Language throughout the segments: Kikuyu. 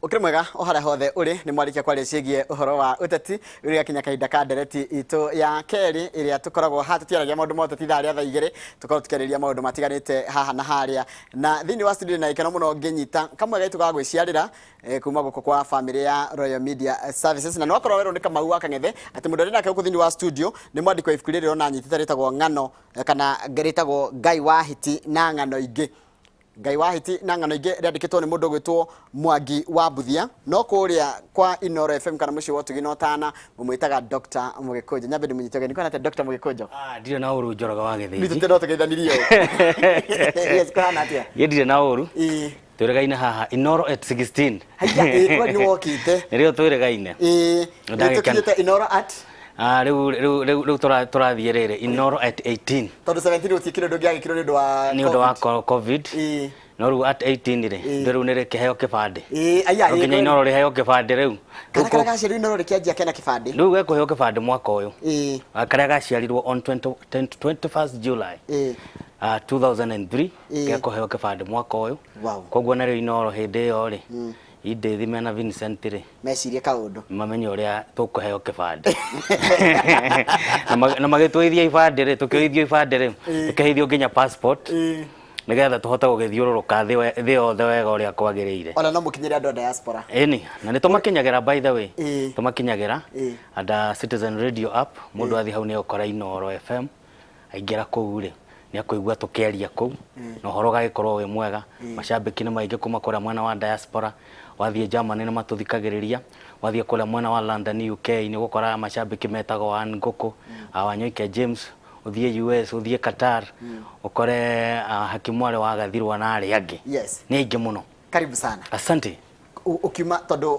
Ũkĩrĩ mwega o harĩa hothe ũrĩ, nĩ mwarĩkia kwaria ciĩgiĩ ũhoro wa ũteti. Rĩu gĩakinya kahinda ka ndereti itũ ya kerĩ ĩrĩa tũkoragwo haha tũtiaragia maũndũ ma ũteti thaa rĩa thaa 2, tũkoragwo tũkĩarĩrĩria maũndũ matiganĩte haha na harĩa. Na thĩinĩ wa studio na gĩkeno mũno ngĩnyita kamwe gaitũ ga gwĩciarĩra kuma gũkũ kwa famĩlĩ ya Royal Media Services. Na nĩwakorwo werwo nĩ Kamau wa Kang'ethe atĩ mũndũ arĩ nake gũkũ thĩinĩ wa studio nĩ mwandĩki wa ibuku rĩrĩ ona nyitĩte rĩtagwo ng'ano kana rĩtagwo Ngai wa Hiti na ng'ano ingĩ. Ngai wa Hiti na ng'ano ingĩ rĩandĩkĩtwo nĩ mũndũ ũgwĩtwo Mwangi wa Mbuthia, no kũrĩa kwa Inooro FM kana mũciĩ wa ũtugi na ũtana mũmwĩtaga Dr. Mũgĩkũnjo. Nyambe ndĩmũnyite ũgeni. Kwĩna atĩa Dr. Mũgĩkũnjo? Ah, ndirĩ na ũru Njoroge wa Gĩthĩnji. Nitũ no tũgeithanirie ũũ. Yes, kũhana atĩa? Niĩ ndirĩ na ũru. Ĩĩ. Twĩrĩgaine haha Inooro at 16. Haiya, ĩĩ kwani nĩ wokĩte. Nĩrĩo twĩrĩgaine. Ĩĩ. Ndagĩkena. Tũkinyĩte Inooro at Ah, rĩu rĩu rĩu rĩu tũrathiĩ rĩrĩ Inooro at 18. Tondũ 17 gũtiĩkire ũndũ ũngĩagĩkirwo nĩ ũndũ wa Nĩ ũndũ wa COVID. Ĩĩ. No rĩu at 18 rĩ, rĩu nĩ rĩkĩheo kĩbandĩ. Ĩĩ, aya, No nginya Inooro rĩheo kĩbandĩ rĩu. Kana karĩa gaciarirwo Inooro rĩkĩanjia kena kĩbandĩ. Rĩu gekũheo kĩbandĩ mwaka ũyũ. Ĩĩ. Ah, karĩa gaciarirwo on 20 21st July. Ĩĩ. 2003 Ĩĩ. Gekũheo kĩbandĩ mwaka ũyũ. Wow. Koguo narĩo Inooro hĩndĩ ĩyo rĩ, Edith mena Vincent rĩ, Mecirie kaũndũ. Mamenye ũrĩa tũkũheo kĩbandĩ. Na magĩtũithia ibandĩ rĩ, tũkĩoithio ibandĩ rĩ, tũkĩheithio nginya passport nĩgetha tũhote gũgĩthiũrũrũka thĩ yothe wega ũrĩa kwagĩrĩire. Ona no mũkinyĩre andũ a diaspora. Ĩni, na nĩ tũmakinyagĩra by the way. Ĩĩ. Tũmakinyagĩra Ĩĩ. under Citizen Radio app, mũndũ athiĩ hau nĩ egũkora Inooro FM. Aingĩra kũu rĩ, nĩ akũigua tũkĩaria kũu, na ũhoro ũgagĩkorwo wĩ mwega. Macambĩki nĩ maingĩ kuma kũrĩa mwena wa diaspora, wathiĩ Germany nĩ matũthikagĩrĩria, wathiĩ kũrĩa mwena wa London UK nĩ ũgũkora macambĩki metagwo Ann Ngũkũ, Wanyoike James, ũthiĩ US, ũthiĩ Qatar, ũkore Hakimu Mwarĩ wa Gathirwa na arĩa angĩ. Yes. Nĩ aingĩ mũno. Karibu sana. Asante. Ũkiuma tondũ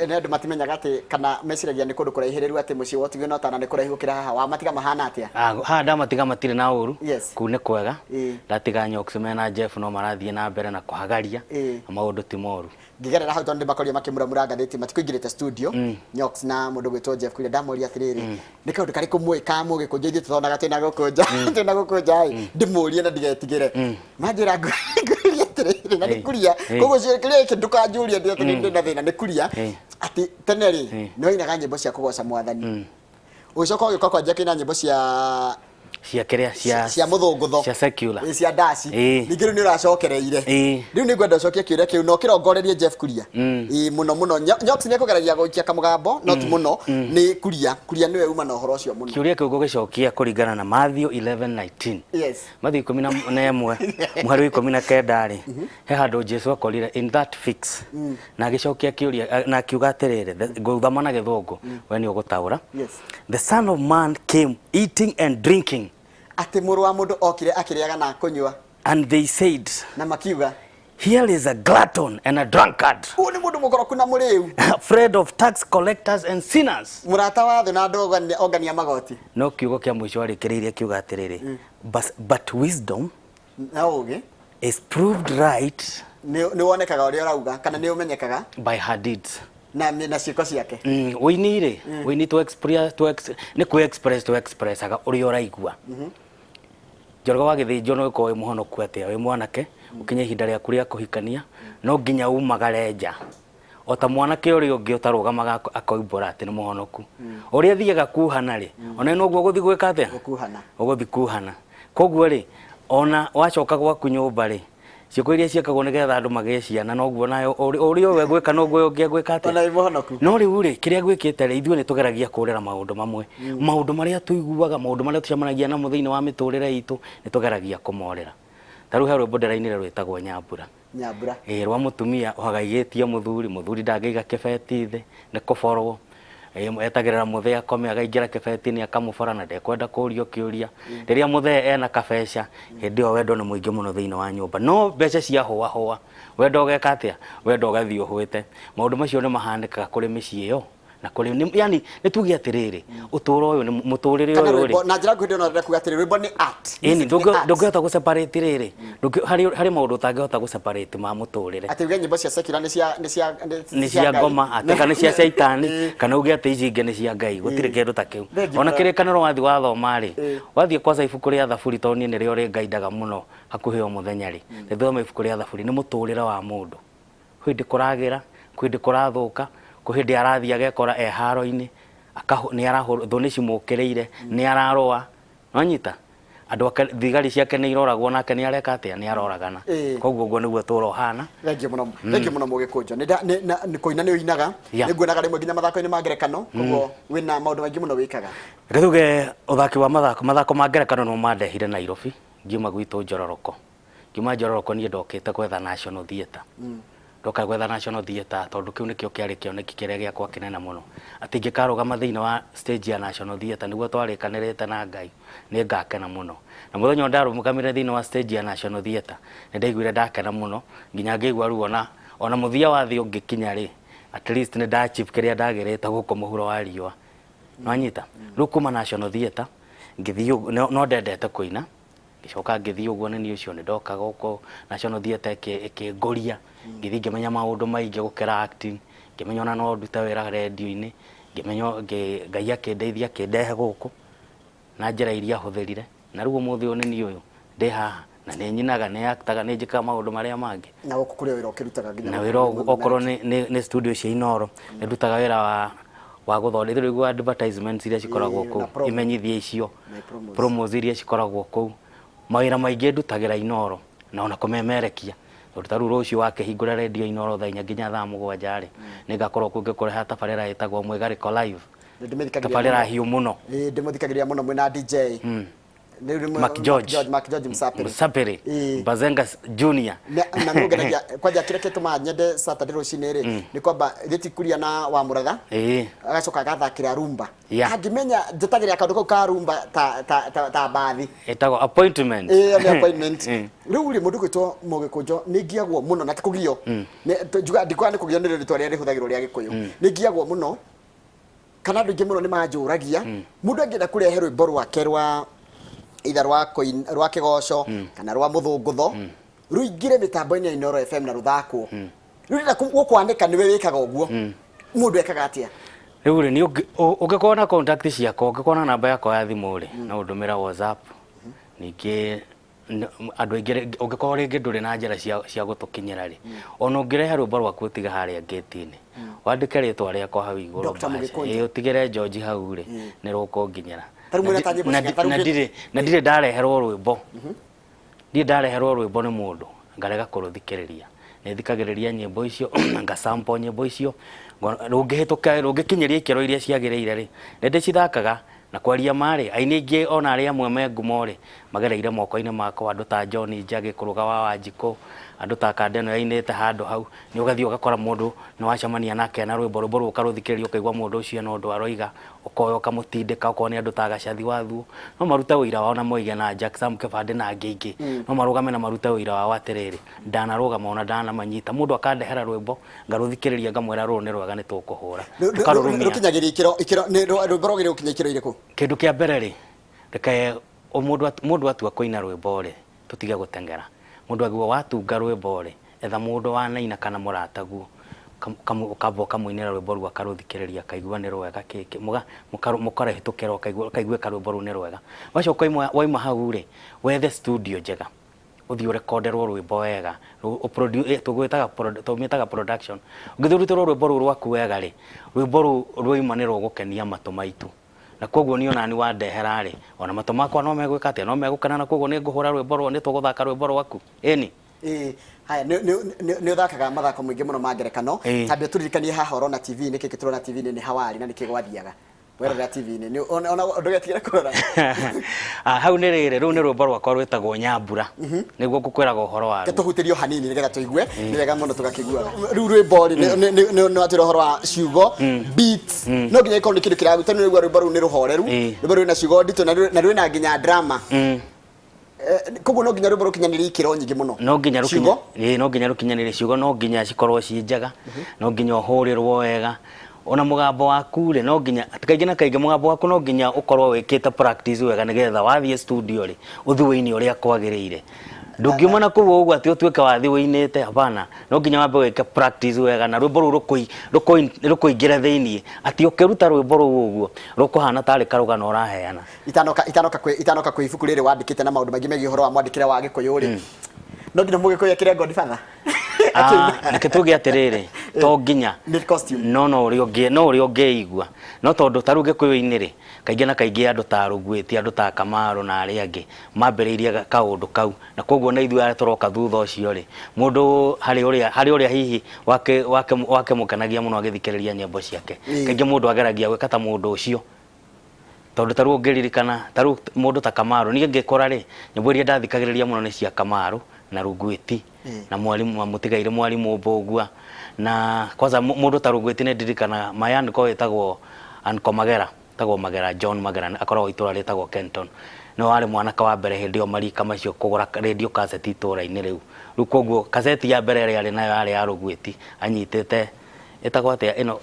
nĩ andũ matimenyaga atĩ kana meciragia nĩ kũndũ kũraihĩrĩru atĩ mũciĩ wa ũtugi na ũtana nĩ kũraihu gũkĩra haha wamatiga mahana atĩa? Ah, haha ndamatiga matirĩ na ũru. Yes. Kũu nĩ kwega. Ĩĩ. Ndatiga Nyox mena Jeff no marathiĩ na mbere na kũhagaria. Ĩĩ. Na maũndũ ti moru. Ngĩgerera hau tondũ ndĩmakorire makĩmuramura ngathĩti matikũingĩrĩte studio, Nyox na mũndũ gwĩtwo Jeff Kuria, ndamoria atĩrĩrĩ, nĩ kaũndũ karĩkũ mũĩ ka mũgĩkũnjo ithuĩ tũtonaga twĩna gũkũ nja, twĩna gũkũ nja ĩ, ndĩmũrie na ndigetigĩre. Manjĩra ngũria atĩrĩrĩ, na nĩ kuria, koguo kĩrĩa gĩkĩ ndũkanjũrie ndĩ atĩ ndĩ na thĩna, nĩ kuria atĩ tene rĩ nĩ wainaga nyĩmbo cia kũgoca Mwathani, ũgĩcoka ũgĩũka kwanjia kũina nyĩmbo cia Cia kĩrĩa cia cia mũthũngũtho. Cia secular. Ĩ, cia ndaci. Ĩĩ. Ningĩ rĩu nĩ ũracokereire. Ĩĩ. Rĩu nĩ ngwenda ũcokie kĩũria kĩu na ũkĩrongorerie Jeff Kuria. Ĩĩ, mũno mũno. Nyox nĩ ekũgeragia gũikia kamũgambo no ti mũno, nĩ Kuria. Kuria nĩwe uma na ũhoro ũcio mũno. Kĩũria kĩu ngũgĩcokia kũringana na Matthew 11:19. Yes. Matthew 11 mũhari wa 19 rĩ, he handũ Jesu akorire in that fix na agĩcokia kĩũria na akiuga atĩrĩrĩ, ngũthoma na Gĩthũngũ, we nĩ ũgũtaũra. Yes. The Son of Man came eating and drinking. Atĩ mũrũ wa mũndũ okire akĩrĩaga na kũnyua. And they said, Na makiuga, Here is a glutton and a drunkard. Ũyũ nĩ mũndũ mũkoroku na mũrĩu. Friend of tax collectors and sinners. Mũrata wa thũ na andũ ongania magoti. No kiugo kĩa mũico arĩkĩrĩirie akiuga atĩrĩrĩ, but wisdom Na ũũgĩ is proved right nĩ wonekaga ũrĩa ũrauga kana nĩ ũmenyekaga by her deeds. Na ciĩko ciake. Ũini rĩ, ũini to express, to ex, nĩ kwĩ express to expressaga ũrĩa ũraigua. Njoroge wa Gĩthĩnjwo no ũkorwo wĩ mũhonoku atĩa wĩ mwanake, ũkinye ihinda rĩaku rĩa kũhikania, no nginya umagare nja. O ta mwanake ũrĩa ũngĩ ũtarũgamaga akoimbũra atĩ nĩ mũhonoku. Ũrĩa athiaga kuhana rĩ, ona noguo ũgũthiĩ gwĩka atĩa? Gũkuhana. Ũgũthiĩ kuhana. Koguo rĩ, ona wacoka gwaku nyũmba rĩ, ciĩko iria ciĩkagwo nĩgetha andũ magĩe ciana noguo nayo ũrĩa ũyũ egwĩka noguo ũyũ ũngĩ egwĩka atĩa? Ona wĩ mũhonoku. No rĩu rĩ, kĩrĩa gwĩkĩte rĩ, ithuĩ nĩ tũgeragia kũrĩra maũndũ mamwe. Maũndũ marĩa tũiguaga, maũndũ marĩa tũcemanagia namo thĩinĩ wa mĩtũrĩre itũ, nĩ tũgeragia kũmorĩra. Ta rĩu he rwĩmbo ndĩrainire rwĩtagwo Nyambura. Nyambura. Ĩĩ, rwa mũtumia ũhagaigĩtie mũthuri, mũthuri ndangĩiga kĩbeti thĩ, nĩ kũborwo. Ĩĩ, etagĩrĩra mũthee akome akaingĩra kĩbeti-inĩ akamũbora na ndekwenda kũrio kĩũria. Rĩrĩa mũthee ena kabeca, hĩndĩ ĩyo wendo nĩ mũingĩ mũno thĩinĩ wa nyũmba. No mbeca ciahũahũa, wendo ũgeka atĩa? Wendo ũgathiĩ ũhũĩte. Maũndũ macio nĩ mahanĩkaga kũrĩ mĩciĩ ĩyo. Na kũrĩ yani nĩ tuge atĩrĩrĩ, ũtũũro ũyũ nĩ mũtũrĩre Kana ũyũ rĩ. rwĩmbo na njĩra nguhĩ ndĩrona kuga atĩrĩ, rwĩmbo nĩ art. Ĩni, Music nĩ art. ndũngĩhota gũ separate rĩrĩ, harĩ maũndũ ũtangĩhota gũ separate ma mũtũrĩre. Atĩ uge nyĩmbo cia secular nĩ cia nĩ cia nĩ cia Ngai. ngoma atĩ kana nĩ cia caitani, kana uge atĩ ici ingĩ nĩ cia Ngai, gũtirĩ kĩndũ ta kĩu. Thengiũ Ona mũno. Kĩrĩkanĩro wathiĩ wathoma rĩ, wathiĩ kwanza ibuku rĩa Thaburi, tondũ niĩ nĩrĩo rĩngaindaga mũno hakuhĩ o mũthenya rĩ, rĩthome ibuku rĩa Thaburi, nĩ mũtũrĩre wa mũndũ. Kwĩ hĩndĩ kũragĩra, Kwĩ hĩndĩ kũrathũka, kwĩ hĩndĩ arathiĩ agekora e haro-inĩ, nĩ arahũrwo, thũ nĩ cimũkĩrĩire, nĩ ararũa, nĩwanyita? Andũ ake, thigari ciake nĩ iroragwo nake nĩ areka atĩa? Nĩ aroragana. Koguo ũguo nĩguo ũtũũro ũhana. Thengiũ mũno, thengiũ mũno Mũgĩkũnjo. Nĩ nda- nĩ- na- nĩ kũina nĩ ũinaga, nĩ nguonaga rĩmwe nginya mathako-inĩ ma ngerekano, koguo wĩna maũndũ maingĩ mũno wĩkaga. Reke tuge ũthaki wa mathako, mathako ma ngerekano nĩmo mandehire Nairobi, ngiuma gwitũ Njororoko. Ngiuma Njororoko niĩ ndokĩte gwetha National Theatre. Ndoka gwetha National Theatre tondũ kĩu nĩkĩo kĩarĩ kĩoneki kĩrĩa gĩakwa kĩnene mũno. Atĩ ingĩkarũgama thĩinĩ wa stage ya National Theatre nĩguo twarĩkanĩrĩte na Ngai, nĩ ngakena mũno. Na mũthenya ũrĩa ndarũgamire thĩinĩ wa stage ya National Theatre, nĩ ndaiguire ndakena mũno, nginya ngĩigua rĩu ona, ona mũthia wa thĩ ũngĩkinya rĩ, at least nĩ nda achieve kĩrĩa ndagĩrĩte gũkũ mũhuro wa riũa. Nĩwanyita? Rĩu kuma National Theatre, ngĩthiĩ no no ndendete kũina, Ngĩcoka ngĩthiĩ ũguo nĩ niĩ ũcio nĩ ndoka gũkũ National Theatre ĩkĩngũria, ngĩthiĩ ngĩmenya maũndũ maingĩ gũkĩra acting, ngĩmenya ona no ndute wĩra redio-inĩ, ngĩmenya Ngai akĩndeithia akĩndehe gũkũ na njĩra iria ahũthĩrire, na rĩu ũmũthĩ ũyũ nĩ niĩ ũyũ ndĩ haha na nĩ nyinaga, nĩ actaga, nĩ njĩkaga maũndũ marĩa mangĩ. Na gũkũ kũrĩ o wĩra ũkĩrutaga nginya Na wĩra okorwo nĩ studio cia Inooro, nĩ ndutaga wĩra wa gũthondeka, rĩu advertisements iria cikoragwo kũu, imenyithia icio. Promos iria cikoragwo kũu, mawĩra maingĩ ndutagĩra Inooro na ona kũmemerekia, tondũ ta rĩu rũciũ wakĩhingũra redio Inooro thaa inya nginya thaa mũgwanja rĩ, nĩ ngakorwo kuo ngĩkũrehera tabarĩra ĩtagwo Mwĩgarĩko Live, tabarĩra hiũ mũno. Ĩĩ ndĩmũthikagĩrĩria mũno mwĩna DJ. Mark George. Mark George Msapiri. Msapiri. Bazenga Junior. Na nĩ ũngenagia kwanja kĩrĩa gĩtũmaga nyende Saturday rũcinĩ rĩ, nĩ kwamba gĩtikuria na wa Mũratha. Agacoka agathakĩra rumba. Yeah. Angĩmenya njĩtagĩrĩra kaũndũ kau ka rumba ta ta ta, ta mbathi. Ĩtagwo appointment. Ĩyo nĩ appointment. Rĩu rĩ mũndũ gwĩtwo Mũgĩkũnjo nĩ ngiagwo mũno na ti kũgio. Njugaga ndikuga nĩ kũgio nĩ rĩtwa rĩrĩa rĩhũthagĩrwo rĩa Gĩkũyũ. Nĩ ngiagwo mũno kana andũ aingĩ mũno nĩ manjũragia mũndũ angĩenda kũrehe rwĩmbo rwake rwa either rwa rwa kĩgoco kana rwa mũthũngũtho rũingĩre mĩtambo-inĩ ya Inooro FM na rũthakwo. Rĩu ndĩrenda gũkwanĩka nĩwe wĩkaga ũguo. Mũndũ ekaga atĩa? Rĩu rĩ, nĩ ũngĩkorwo na contact ciakwa, ũngĩkorwo na namba yakwa ya thimũ rĩ, no ũndũmĩre WhatsApp. Ningĩ andũ aingĩ ũngĩkorwo rĩngĩ ndũrĩ na njĩra cia gũtũkinyĩra rĩ, ona ũngĩrehe rwĩmbo rwaku ũtige harĩa ngĩti-inĩ, wandĩke rĩtwa rĩakwa hau igũrũ, Dr. Mũgĩkũnjo. Ĩĩ, ũtigĩre George hau rĩ, nĩ rũkũnginyĩra. Ta rĩu mwĩna ta nyĩmbo cigana? Ta rĩu Na ndirĩ ndareherwo rwĩmbo. Ndirĩ ndareherwo rwĩmbo nĩ mũndũ ngarega kũrũthikĩrĩria. Nĩ thikagĩrĩria nyĩmbo icio, nga sample nyĩmbo icio, rũngĩhĩtũka rũngĩkinyĩria ikĩro iria ciagĩrĩire rĩ, nĩ ndĩcithakaga. Na kwaria ma rĩ, aini aingĩ ona arĩa amwe me ngumo rĩ, magereire moko-inĩ makwa, andũ ta John Njagĩ, Kũrũga wa Wanjikũ, andũ ta Kanda ĩno yainĩte handũ hau, nĩ ũgathiĩ ũgakora mũndũ nĩ wacemania nake na rwĩmbo, rwĩmbo rũu ũkarũthikĩrĩria ũkaigua mũndũ ũcio ena ũndũ aroiga, ũkoya ũkamũtindĩka okorwo nĩ andũ ta Gacathi wa Thuo, no marute ũira wao na moige na Jack Sam Kĩbandĩ na angĩ aingĩ, no marũgame na marute ũira wao atĩrĩrĩ, ndanarũgama ona ndanamanyita, mũndũ akandehera rwĩmbo ngarũthikĩrĩria ngamwĩra rũrũ nĩ rwega nĩ tũkũhũra, tũkarũrũmia. Rũkinyagĩria ikĩro, ikĩro, nĩ rwĩmbo rwagĩrĩire gũkinya ikĩro irĩkũ? Kĩndũ kĩa mbere rĩ, reke mũndũ atua kũina rwĩmbo rĩ, tũtige gũteng'era. Mũndũ agĩrĩirwo watunga rwĩmbo rĩ, etha mũndũ wanaina kana mũrataguo, ũkamba ũkamũinĩra rwĩmbo rũu akarũthikĩrĩria akaigua nĩ rwega kĩ kĩ, mũkarũhĩtũkĩra ũkaigua rwĩmbo rũu nĩ rwega. Wacoka wauma hau rĩ, wethe studio njega, ũthiĩ ũrekonderwo rwĩmbo wega, tũmĩtaga production. Ũngĩthiĩ ũrutĩrwo rwĩmbo rũu rwaku wega rĩ, rwĩmbo rũu rwauma nĩ rũgũkenia matũ maitũ. Na kwoguo niĩ ona niĩ wandehera rĩ, ona matũ makwa no megwĩka atĩa, no megũkena na kwoguo nĩ ngũhũra rwĩmbo rwa, nĩ tũgũthaka rwĩmbo rwaku. Ĩni. Ĩĩ, haya nĩ nĩ nĩ ũthakaga mathako maingĩ mũno ma ngerekano. Tambe ũtũririkanie haha ũrona TV-inĩ kĩkĩ tũrona TV-inĩ nĩ hawari na nĩkĩ gwathiaga. Werorera TV-inĩ nĩ ona ndũgetigĩre kũrora. Ah, hau nĩ rĩrĩ, rũu nĩ rwĩmbo rwakwa rwĩtagwo Nyambura. Nĩguo ngũkwĩraga ũhoro waruo. Reke tũhutĩrio hanini nĩgetha tũigue, nĩ wega mũno tũgakĩiguaga. Rĩu rwĩmbo rĩ, nĩ watwĩra ũhoro wa ciugo, beats, no nginya gĩkorwo nĩ kĩndũ kĩraguta, nĩ ũraigua rwĩmbo rũu nĩ rũhoreru, rwĩmbo rwĩna ciugo nditũ na rwĩna nginya drama. Koguo no nginya rwĩmbo rũkinyanĩrie ikĩro nyingĩ mũno. No nginya rũkinye, ĩĩ no nginya rũkinyanĩrie ciugo, no nginya cikorwo ciĩ njega, no nginya ũhũrĩrwo wega, ona mũgambo waku rĩ, no nginya, kaingĩ na kaingĩ mũgambo waku no nginya ũkorwo wĩkĩte practice wega nĩgetha wathiĩ studio rĩ, ũthiĩ ũine ũrĩa kwagĩrĩire. Ndũngiuma na kũu ũguo atĩ ũtuĩke wathiĩ ũinĩte, hapana, no nginya wambe wĩke practice wega na rwĩmbo rũu rũkũingĩre thĩiniĩ, atĩ ũkĩruta rwĩmbo rũu ũguo, rũkũhana tarĩ karũgano ũraheana. Itanoka itanoka kwĩ itanoka kwĩ ibuku rĩrĩ wandĩkĩte na maũndũ maingĩ megiĩ ũhoro wa mwandĩkĩre wa Gĩkũyũ rĩ, no nginya Mũgĩkũyũ ekĩre Godfather? Ah, reke tuge atĩrĩrĩ, to nginya. Nĩ costume. No no ũrĩa ũngĩ, no ũrĩa ũngĩigua. No tondũ ta rĩu Gĩkũyũ-inĩ rĩ, kaingĩ na kaingĩ andũ ta Rũguĩti, andũ ta Kamaru na arĩa angĩ mambĩrĩirie kaũndũ kau, na koguo na ithuĩ arĩa tũroka thutha ũcio rĩ, mũndũ harĩ ũrĩa, harĩ ũrĩa hihi wake wake wakĩmũkenagia mũno agĩthikĩrĩria nyĩmbo ciake. Kaingĩ mũndũ ageragia gwĩka ta mũndũ ũcio. Tondũ ta rĩu ũngĩririkana, ta rĩu mũndũ ta Kamaru, niĩ ngĩkũra rĩ, nyĩmbo iria ndathikagĩrĩria mũno nĩ cia Kamaru na Rugwiti na mwarimũ, mũtigairĩ mwarimũ Mbũgua na kwanza mũndũ ta Rugwiti nĩ ndirikanaga my uncle wĩtagwo uncle Magera, etagwo Magera John Magera akoragwo itũra rĩtagwo Kenton. Nĩwe warĩ mwanake wa mbere hĩndĩ ĩyo marika macio kũgũra radio cassette itũra-inĩ rĩu. Rĩu koguo cassette ya mbere ĩrĩa arĩ nayo yarĩ ya Rugwiti anyitĩte, ĩtagwo atĩa ĩno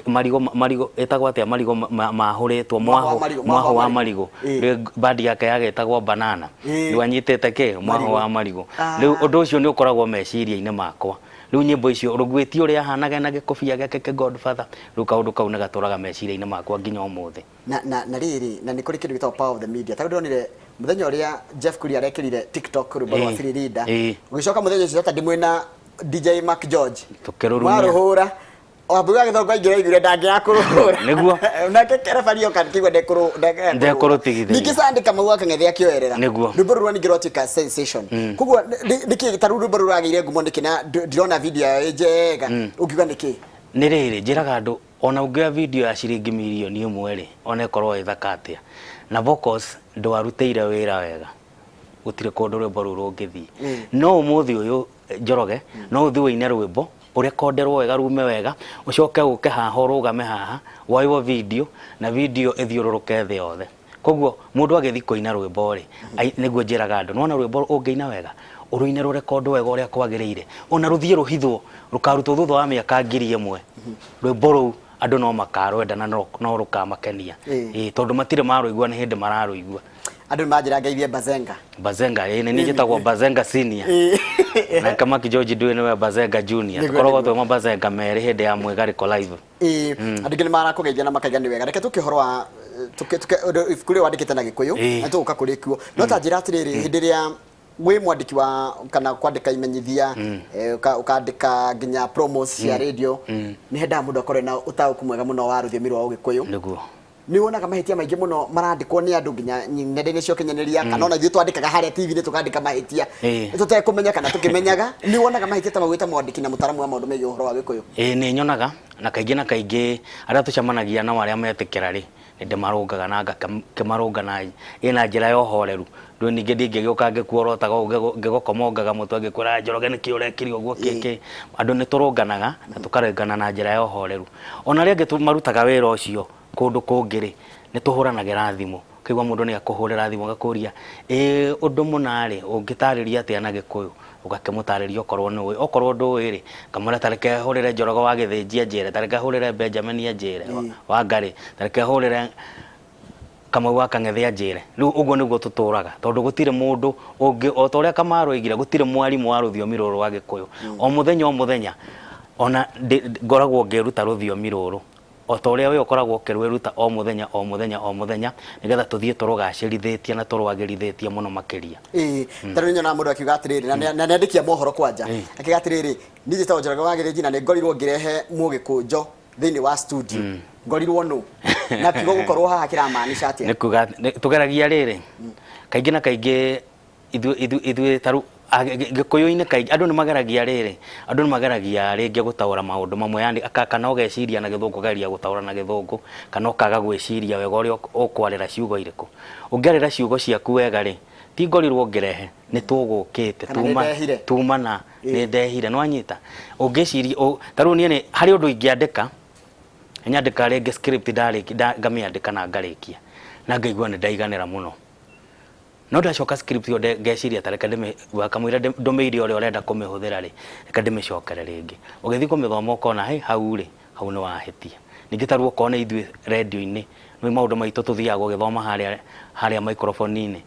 Marigũ marigũ ĩtagwo atĩa marigũ mahũrĩtwo Mwahũ wa marigũ, mwahũ wa marigũ. Rĩu bandi yake yagĩtagwo banana. Rĩu anyitĩte kĩ? Mwahũ wa marigũ. Rĩu ũndũ ũcio nĩ ũkoragwo meciria-inĩ makwa. Rĩu nyĩmbo icio Rũgwĩti ũrĩa ahanaga ena gĩkũbia gĩake kĩ Godfather, rĩu kaũndũ kau nĩ gatũraga meciria-inĩ makwa nginya ũmũthĩ. Na na na rĩrĩ, na nĩ kũrĩ kĩndũ gĩtagwo power of the media. Ta rĩu ndĩronire mũthenya ũrĩa Jeff Kuria arekĩrire TikTok rwĩmbo rwa Siri Linda. Ũgĩcoka mũthenya ũcio Saturday mwĩna DJ Mark George. Tũkĩrũrumia. Mwarũhũra. Wambui wa Gĩthongo aingĩra aiguire ndangĩaga kũrũhũra. Nĩguo. Nake referee oka akĩigua Ndekũrũtigithĩria. Ningĩ Sunday Kamau wa Kang'ethe akĩoerera. Nĩguo. Rwĩmbo rũu ningĩ rwatuĩka sensation. Koguo nĩkĩ ta rĩu rwĩmbo rũu rwagĩire ngumo nĩkĩ na ndirona video yayo ĩ njega. Ũngiuga nĩkĩ? Nĩ rĩrĩ, njĩraga andũ ona ũngĩoya video ya ciringi mirioni ĩmwe rĩ, ona ĩkorwo ĩ thaka atĩa, na vocals ndwarutĩire wĩra wega, gũtirĩ kũndũ rwĩmbo rũu rũngĩthiĩ. No ũmũthĩ ũyũ Njoroge, no ũthiĩ ũine rwĩmbo, ũrekonderwo wega rume wega, ũcoke ũke haha ũrũgame haha, woywo video, na video ĩthiũrũrũke thĩ yothe. Koguo mũndũ agĩthiĩ kũina rwĩmbo rĩ, nĩguo njĩraga andũ, nĩwona rwĩmbo ũngĩina wega, ũrũine rũrekondwo wega ũrĩa kwagĩrĩire, ona rũthiĩ rũhithwo, rũkarutwo thutha wa mĩaka 1000, rwĩmbo rũu andũ no makarwenda na no rũkamakenia. Ĩĩ, tondũ matirĩ marũigua nĩ hĩndĩ mararũigua. Andũ nĩ manjĩra ngeithie Bazenga. Bazenga, ĩĩ nĩ niĩ njĩtagwo Bazenga Senior. Na Kamaki George Ndui nĩwe Bazenga Junior. Tũkoragwo twĩ mabazenga merĩ hĩndĩ ya mwĩgarĩko live. Ĩĩ, andũ aingĩ nĩ marakũgeithia na makaiga nĩ wega. Reke tũke ũhoro wa ibuku rĩrĩ wandĩkĩte na Gĩkũyũ, na tũgũka kũrĩ kuo. No ta njĩra atĩrĩrĩ, hĩndĩ ĩrĩa wĩ mwandĩki wa kana kwandĩka imenyithia, ũkandĩka nginya promos cia radio, nĩ hendaga mũndũ akorwo na ũtaũku mwega mũno wa rũthiomi rwa Ũgĩkũyũ. Nĩguo. Nĩ wonaga mahĩtia maingĩ mũno marandĩkwo nĩ andũ nginya nenda-inĩ cia ũkinyanĩria, kana ona ithuĩ twandĩkaga harĩa TV-inĩ tũkandĩka mahĩtia tũtekũmenya kana tũkĩmenyaga. Nĩ wonaga mahĩtia ta mau wĩ ta mwandĩki na mũtaaramu wa maũndũ megiĩ ũhoro wa Gĩkũyũ? Ĩĩ nĩ nyonaga, na kaingĩ na kaingĩ arĩa tũcemanagia nao arĩa metĩkĩra rĩ, nĩ ndĩmarũngaga na ngakĩmarũnga na ĩna njĩra ya ũhoreru. Ndũĩ ningĩ ndingĩgĩũka ngĩkuorotaga ũguo ngĩgũkomongaga mũtwe ngĩkwĩraga Njoroge nĩkĩ ũrekire ũguo kĩ kĩ. Andũ nĩ tũrũnganaga na tũkarũngana na njĩra ya ũhoreru. Ona arĩa angĩ marutaga wĩra ũcio kũndũ kũngĩ rĩ, nĩ tũhũranagĩra thimũ. Ũkaigua mũndũ nĩ akũhũrĩra thimũ agakũria, ĩ ũndũ mũna rĩ, ũngĩtarĩria atĩa na Gĩkũyũ? Ũgakĩmũtarĩria okorwo nĩ ũĩ. Okorwo ndũĩ rĩ, ngamwĩra ta reke hũrĩre Njoroge wa Gĩthĩnji anjĩre, ta reke hũrĩre Benjamin anjĩre, Wangarĩ, ta reke hũrĩre Kamau wa Kang'ethe anjĩre. Rĩu ũguo nĩguo tũtũraga, tondũ gũtirĩ mũndũ ũngĩ, o ta ũrĩa Kamaru oigire, gũtirĩ mwarimũ wa rũthiomi rũrũ rwa Gĩkũyũ. O mũthenya o mũthenya, ona ngoragwo ngĩruta rũthiomi rũrũ. O ta ũrĩa we ũkoragwo ũkĩrwĩruta o mũthenya o mũthenya o mũthenya, nĩgetha tũthiĩ tũrũgacĩrithĩtie na tũrwagĩrithĩtie mũno makĩria. Ĩĩ, ta rĩu nyonaga mũndũ akiuga atĩrĩrĩ, na nĩ andĩki a mohoro kwanja, akiuga atĩrĩrĩ, niĩ njĩtagwo Njoroge wa Gĩthĩnji na nĩ ngorirwo ngĩrehe mũgĩkũnjo thĩinĩ wa studio. Ngorirwo nũ? Na kiugo gũkorwo haha kĩramaanisha atĩa? Nĩ kuga, tũgeragia rĩrĩ, kaingĩ na kaingĩ ithuĩ ta rĩu Gĩkũyũ-inĩ kaingĩ andũ nĩ mageragia rĩrĩ, andũ nĩ mageragia rĩngĩ gũtaũra maũndũ mamwe yani kana ũgeciria na gĩthũngũ ũkageria gũtaũra na gĩthũngũ, kana ũkaga gwĩciria wega ũrĩa ũkwarĩra ciugo irĩkũ. Ũngĩarĩra ciugo ciaku wega rĩ, ti ngorirwo ngĩrehe, nĩ tũgũkĩte tuma tuma na nĩ ndehire, nĩ wanyita? Ũngĩciria, ta rĩu niĩ harĩ ũndũ ingĩandĩka, nyandĩka rĩngĩ script ngamĩandĩka na ngarĩkia, na ngaigua nĩ ndaiganĩra mũno. No ndacoka script ĩyo ngeciria ta reke ndĩmĩ wakamũira ndũmĩire ũrĩa ũrenda kũmĩhũthĩra rĩ, reke ndĩmĩcokere rĩngĩ. Ũgĩthiĩ kũmĩthoma ũkona hĩ hau rĩ, hau nĩ wahĩtia. Ningĩ ta rĩu okorwo nĩ ithuĩ redio-inĩ, nĩ ũĩ maũndũ maitũ tũthiaga gũgĩthoma harĩa harĩa microphone-inĩ.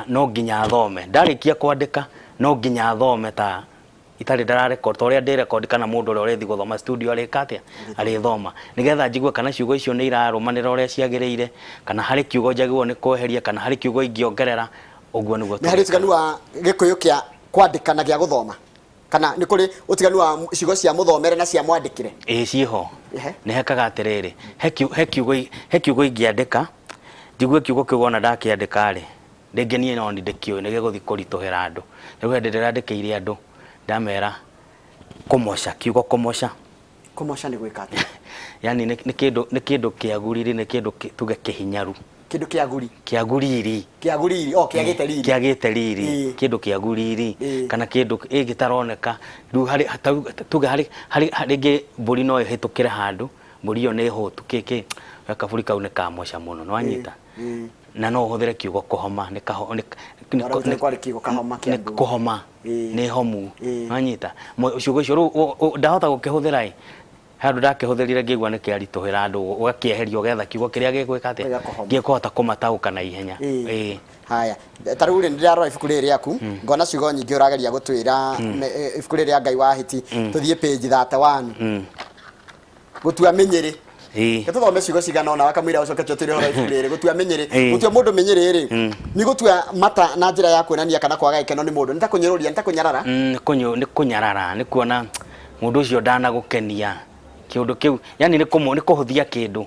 No nginya thome. Ndarĩkia kwandĩka, no nginya thome ta itarĩ ndara record ta ũrĩa ndĩ record kana mũndũ ũrĩa ũrĩthiĩ gũthoma studio arĩka atĩa arĩthoma nĩgetha njigue kana ciugo icio nĩ irarũmanĩra ũrĩa ciagĩrĩire kana harĩ kiugo njagĩrĩirwo nĩ kweheria kana harĩ kiugo ingĩongerera ũguo nĩguo Nĩ harĩ ũtiganu wa Gĩkũyũ kĩa kwandĩka na gĩa gũthoma? Kana nĩ kũrĩ ũtiganu wa ciugo cia mũthomere na cia mwandĩkĩre? Ĩĩ, ciĩho. Ehe. Nĩ hekaga atĩrĩrĩ, he kiugo ingĩandĩka njigue kiugo kĩu, wona ndakĩandĩka rĩ, rĩngĩ niĩ no ndĩkĩũĩ nĩ gĩgũthiĩ kũritũhĩra andũ. Rĩu hĩndĩ ndĩrandĩkĩire andũ ndamera kũmoca, kiugo kũmoca. Kũmoca nĩ gwĩka atĩa? Yani nĩ kĩndũ kĩaguriri, nĩ kĩndũ tuge kĩhinyaru. Kĩndũ kĩaguri? Kĩaguriri. Kĩaguriri, o kĩagĩte riri. Kĩagĩte riri. Kĩndũ kĩaguriri kana kĩndũ gĩtaroneka. Rĩu harĩ tuge harĩ rĩngĩ mbũri no ĩhĩtũkĩre handũ, mbũri ĩyo nĩ hũtu kĩ kabũri kau nĩ kamoca mũno, nĩ wanyita? Na no ũhũthĩre kiugo kũhoma, nĩ kaho nĩ Nĩ kwarĩ kiugo kahoma kĩa nĩ kũhoma, nĩ homu, nĩ wanyita? Ciugo icio rĩu ndahota gũkĩhũthĩra ĩ handũ ndakĩhũthĩrire ngĩigua nĩ kĩaritũhĩra andũ, ũgakĩeheria ũgetha kiugo kĩrĩa gĩgwĩka atĩa, gĩkũhota kũmataũka na ihenya. Ĩĩ. Haya, ta rĩu rĩ, nĩndĩrarora ibuku rĩrĩ rĩaku, ngona ciugo nyingĩ ũrageria gũtwĩra. Ibuku rĩrĩ rĩa Ngai wa Hiti, tũthiĩ page 31, gũtua mĩnyĩrĩ. Reke tũthome ciugo cigana ũna wakamũira ũcoke tũtwĩre ũhoro wa ibuku rĩrĩ. Gũtua mĩnyĩrĩ. Gũtua mũndũ mĩnyĩrĩ rĩ, nĩ gũtua mata na njĩra ya kuonania kana kwaga gĩkeno nĩ mũndũ, nĩ ta kũnyũrũria, nĩ ta kũnyarara. Nĩ kũnyarara, nĩ kuona mũndũ ũcio ndanagũkenia, kĩũndũ kĩu, yani nĩ kũhũthia kĩndũ.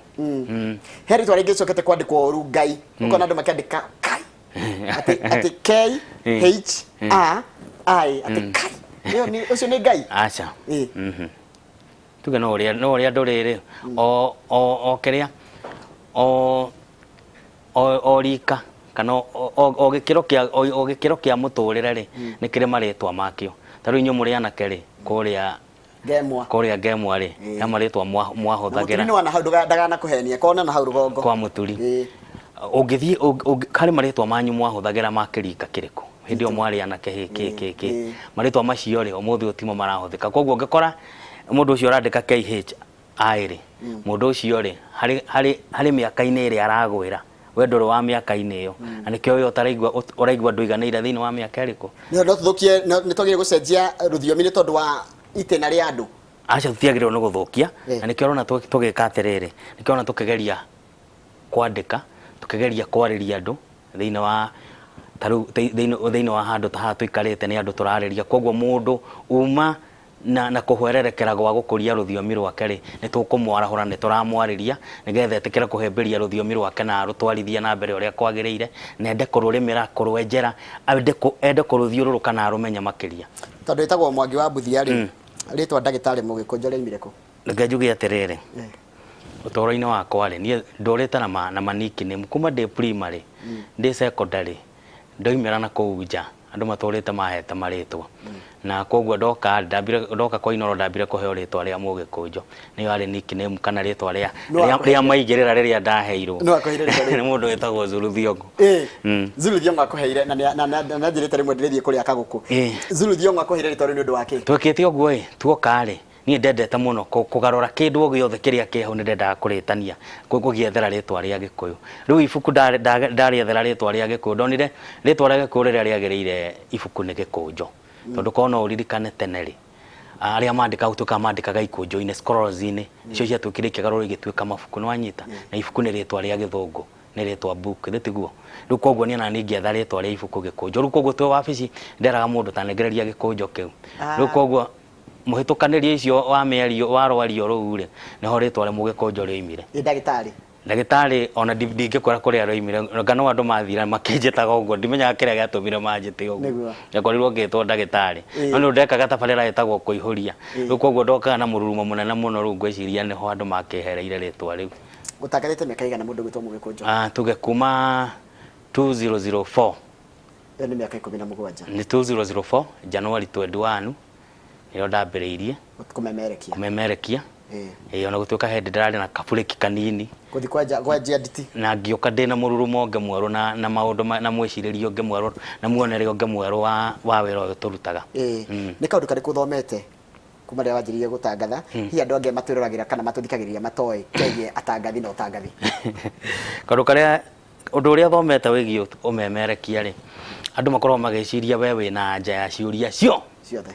He rĩtwa rĩngĩ rĩcokete kwandĩkwo ũru, Ngai. Ũkona andũ makĩandĩka Kai, atĩ K H A I, atĩ Kai. Ĩyo nĩ ũcio nĩ Ngai? Aca. Tuge no ũrĩa andũ rĩrĩ o kĩrĩa o rika kana o gĩkĩro kĩa mũtũrĩre rĩ, nĩ kĩrĩ marĩtwa makĩo. Ta rĩu inyuĩ mũrĩ anake rĩ, kũrĩa Ngemwa. Kũrĩa Ngemwa rĩ, he marĩtwa mwahũthagĩra. Mũturi nĩ wana hau, ndaganakũhenie kona na hau rũgongo. Kwa mũturi. Ũngĩthiĩ harĩ marĩtwa manyu mwahũthagĩra ma kĩrika kĩrĩkũ hĩndĩ ĩyo mwarĩ anake, hĩ kĩ kĩ kĩ marĩtwa macio rĩ, ũmũthĩ ũyũ timo marahũthĩka. Koguo ũngĩkora mũndũ ũcio ũrandĩka KH I rĩ, mũndũ ũcio rĩ, harĩ mĩaka-inĩ ĩrĩa aragwĩra, we ndũrĩ wa mĩaka-inĩ ĩyo, na nĩkĩo we ũtaraigua, ũraigua ndũiganĩire thĩinĩ wa mĩaka ĩrĩkũ. No tũthũkie, nĩ twagĩrĩire gũcenjia rũthiomi nĩ tondũ wa itĩna rĩa andũ? Aca, tũtiagĩrĩirwo nĩ gũthũkia. Na nĩkĩo ũrona tũgĩka atĩrĩrĩ, nĩkĩo ũrona tũkĩgeria kwandĩka, tũkĩgeria kwarĩria andũ thĩinĩ wa ta rĩu thĩinĩ wa handũ ta haha tũikarĩte, nĩ andũ tũrarĩria. Koguo mũndũ uma na kũhwererekera gwa gũkũria rũthiomi rwake rĩ, nĩ tũkũmwarahũra, nĩ tũramwarĩria nĩgetha etĩkĩre kũhĩmbĩria rũthiomi rwake na arũtwarithie na mbere ũrĩa kwagĩrĩire, na ende kũrũrĩmĩra, kũrwenjera, ende kũrũthiũrũrũka na arũmenye makĩria. Tondũ ĩtagwo Mwangi wa Mbuthia rĩ, rĩtwa ndagĩtarĩ Mũgĩkũnjo rĩoimire kũ? Reke njuge atĩrĩrĩ, ũtũũro-inĩ wakwa rĩ, niĩ ndũrĩte na ma nickname kuma ndĩ primary, ndĩ secondary, ndoimĩra na kũu nja, andũ matũrĩte mahete marĩtwa. Na koguo ndoka ndambire, ndoka kwa Inooro ndambire kũheo rĩtwa rĩa Mũgĩkũnjo, nĩyo yarĩ nickname kana rĩtwa rĩa Nũ rĩa maigĩrĩra rĩrĩa ndaheirwo. Nũ akũheire rĩtwa rĩu? Nĩ mũndũ wĩtagwo Zulu Thiongo. Zulu Thiongo akũheire, na nĩ anjĩrĩte rĩmwe ndĩrĩthiĩ kũrĩa kagũkũ. Zulu Thiongo akũheire rĩtwa rĩu nĩ ũndũ wa kĩ? Twĩkĩte ũguo ĩ, tuoka rĩ, niĩ ndendete mũno kũgarũra kĩndũ o gĩothe kĩrĩa kĩ hau, nĩ ndendaga kũrĩtania, gũgĩethera rĩtwa rĩa Gĩkũyũ. Rĩu ibuku ndarĩethera rĩtwa rĩa Gĩkũyũ, ndonire rĩtwa rĩa Gĩkũyũ rĩrĩa rĩagĩrĩire ibuku nĩ Gĩkũnjo. Tondũ korwo no ũririkane tene rĩ, arĩa mandĩkaga gũtuĩkaga mandĩkaga ikũnjo-inĩ, scrolls-inĩ, nĩcio ciatuĩkire ikĩgarũrwo igĩtuĩka mabuku, nĩ wanyita? Na ibuku nĩ rĩtwa rĩa Gĩthũngũ, nĩ rĩtwa book, githĩ tiguo? Rĩu koguo niĩ ona niĩ ngĩetha rĩtwa rĩa ibuku Gĩkũnjo. Rĩu koguo twĩ wabici nderaga mũndũ ta nengereria gĩkũnjo kĩu. Rĩu koguo mũhĩtũkanĩrio icio wa mĩario wa rwario rũu rĩ, nĩho rĩtwa rĩa Mũgĩkũnjo rĩoimire. Ĩ ndagĩtarĩ? Ndagĩtarĩ ona ndingĩkwĩra kũrĩa rĩoimire, anga no andũ mathire makĩnjĩtaga ũguo, ndimenyaga kĩrĩa gĩatũmire manjĩte ũguo. Ndakorirwo ngĩtwo ndagĩtarĩ. No nĩ ũndũ ndekaga tabarĩra ĩtagwo kũihũria. Rĩu koguo ndokaga na mũrurumo mũnene mũno, rĩu ngwĩciria nĩho andũ makĩhereire rĩtwa rĩu. Ũtangathĩte mĩaka ĩigana mũndũ gwĩtwo Mũgĩkũnjo? Ah, tuge kuma 2004. Ĩyo nĩ mĩaka 17. Nĩ 2004 January 21 nĩrĩo ndambĩrĩirie kũmemerekia. Kũmemerekia. Ĩĩ, ona gũtuĩka hĩndĩ ndĩrarĩ na kaburĩki kanini. Gũthiĩ kwenja kwenjia nditi. Na ngĩũka ndĩna mũrurumo ũngĩ mwerũ na maũndũ na mwĩcirĩrie ũngĩ mwerũ na muonere ũngĩ mwerũ wa wĩra ũyũ tũrutaga. Nĩ kaũndũ karĩkũ ũthomete kuma rĩrĩa wanjĩrĩirie gũtangatha, hihi andũ angĩ matwĩroragĩra kana matũthikagĩrĩria matoĩ kegiĩ atangathi na ũtangathi? Kaũndũ karĩa, ũndũ ũrĩa thomete wĩgiĩ ũmemerekia rĩ, andũ makoragwo magĩciria we wĩna anja ya ciũria cio ciothe.